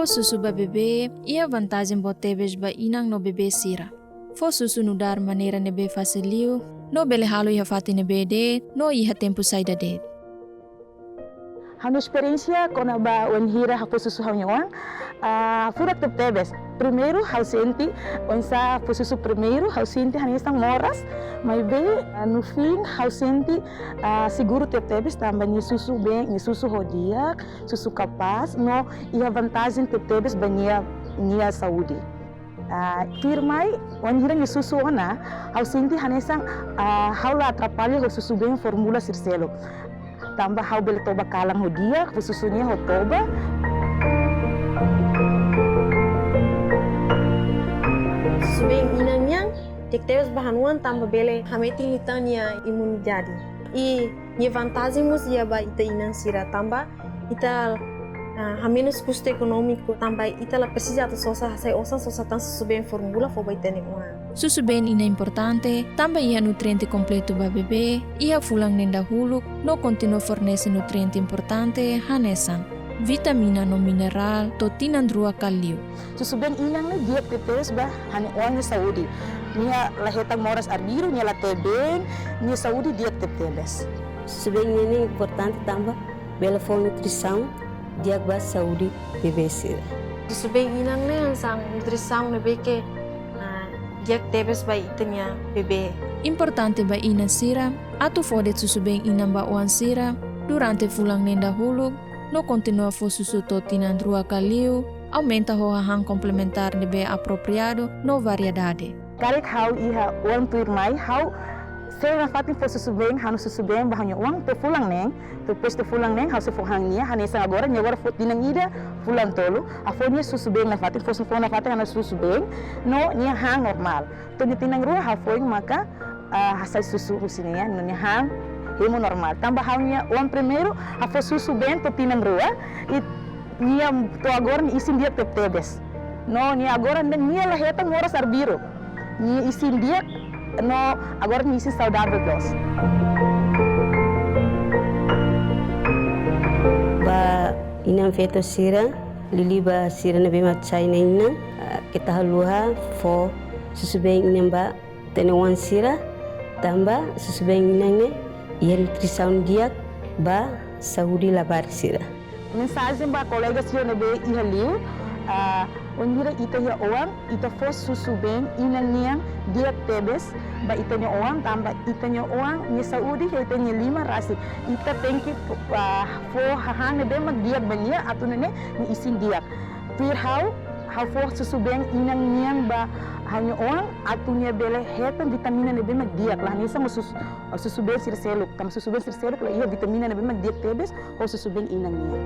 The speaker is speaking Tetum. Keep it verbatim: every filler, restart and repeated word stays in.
Fó susu ba bebé iha vantajen boot tebes ba inan no bebé sira. Fó susu nu'udar maneira ne'ebé fasil liu, no bele halo iha fatin ne'ebé de'it, no iha tempu saida de'it. Ha'u-nia esperiénsia kona-ba wainhira ha'u fó susu ha'u-nia oan, ah, furak tebetebes. Primeiru, ha'u sente, oinsá fó susu primeiru, ha'u sente hanesan moras, maibé, ah, no fim, ha'u sente, ah, seguru tebetebes, tanba nia susu been, nia susu ho di'ak, susu kapás, no iha vantajen tebetebes ba nia, nia saúde. Ah, tuirmai, wainhira nia susu ona, ha'u sente hanesan, ah, ha'u la atrapalla ho susu been fórmula sira seluk. Tanba ha'u bele toba kalan ho di'ak, fó susu nia ho toba. Susu been inan nian, di'ak tebes ba ha'u-nia oan tanba bele hametin liután nia imunidade. I nia vantajen mós iha ba ita inan sira tanba ita, ah, hamenus kustu ekonómiku tanba ita la presiza atu sosa, sai osan sosa tan susu been fórmula fó ba ita-nia oan. Susu been inan importante tanba iha nutriente kompletu ba bebé iha fulan neen dahuluk, no kontinua fornese nutriente importante hanesan vitamina no minerál to'o tinan rua ka liu. Susu been inan ne'e di'ak tebetebes ba ha'u-nia oan nia saúde. Nia la hetan moras arbiru, nia la tee been, nia saúde di'ak tebetebes. Susu been inan ne'e importante tanba bele fó nutrisaun di'ak ba saúde bebé sira. Susu been inan ne'e hanesan nutrisaun ne'ebé ke, ah, di'ak tebes ba ita-nia bebé. Importante ba inan sira atu fó de'it susu been inan ba oan sira durante fulan neen dahuluk, no kontinua fó susu to'o tinan rua ka liu, aumenta ho hahán komplementár ne'ebé apropriadu no variedade. Karik ha'u iha oan tuirmai, ha'u sei nafatin fó susu been, ha'u-nia susu been ba ha'u-nia oan to'o fulan neen, depois de fulan neen, ha'u sei fó han nia, hanesan agora, nia agora fó tinan ida, fulan tolu, ha'u fó nia susu been nafatin, fó, fó nafatin ha'u-nia susu been, no nia han normál. To'o nia tinan rua, ha'u foin maka, ah, hasai susu husi nia, no nia han hemu normál. Tanba ha'u-nia oan primeiru, ha'u fó susu been to'o tinan rua, i nia to'o agora nia isin di'ak tebetebes. No nia agora nia, nia la hetan moras arbiru. Nia isin di'ak, no agora nia isin saudavel loos. Ba inan feto sira, liuliu ba sira ne'ebé mak sai na'in-inan, ah, keta haluha fó susu been inan ba ita-nia oan sira, tanba susu been inan ne'e iha nutrisaun di'ak ba saúde labarik sira. Mensajen ba kolega sira ne'ebé iha li'ur, ah, wainhira ita iha oan, ita fó susu been inan nian di'ak tebes ba ita-nia oan, tanba ita-nia oan nia saúde iha ita-nia liman rasik. Ita tenke, ah, fó hahán ne'ebé mak di'ak ba nia atu nune'e nia isin di'ak. Tuir ha'u, ha'u fó susu been inan nian ba ha'u-nia oan atu nia bele hetan vitamina ne'ebé mak di'ak, la hanesan susu, susu been sira seluk. Tanba susu been sira seluk la iha vitamina ne'ebé mak di'ak tebes ho susu been inan nian.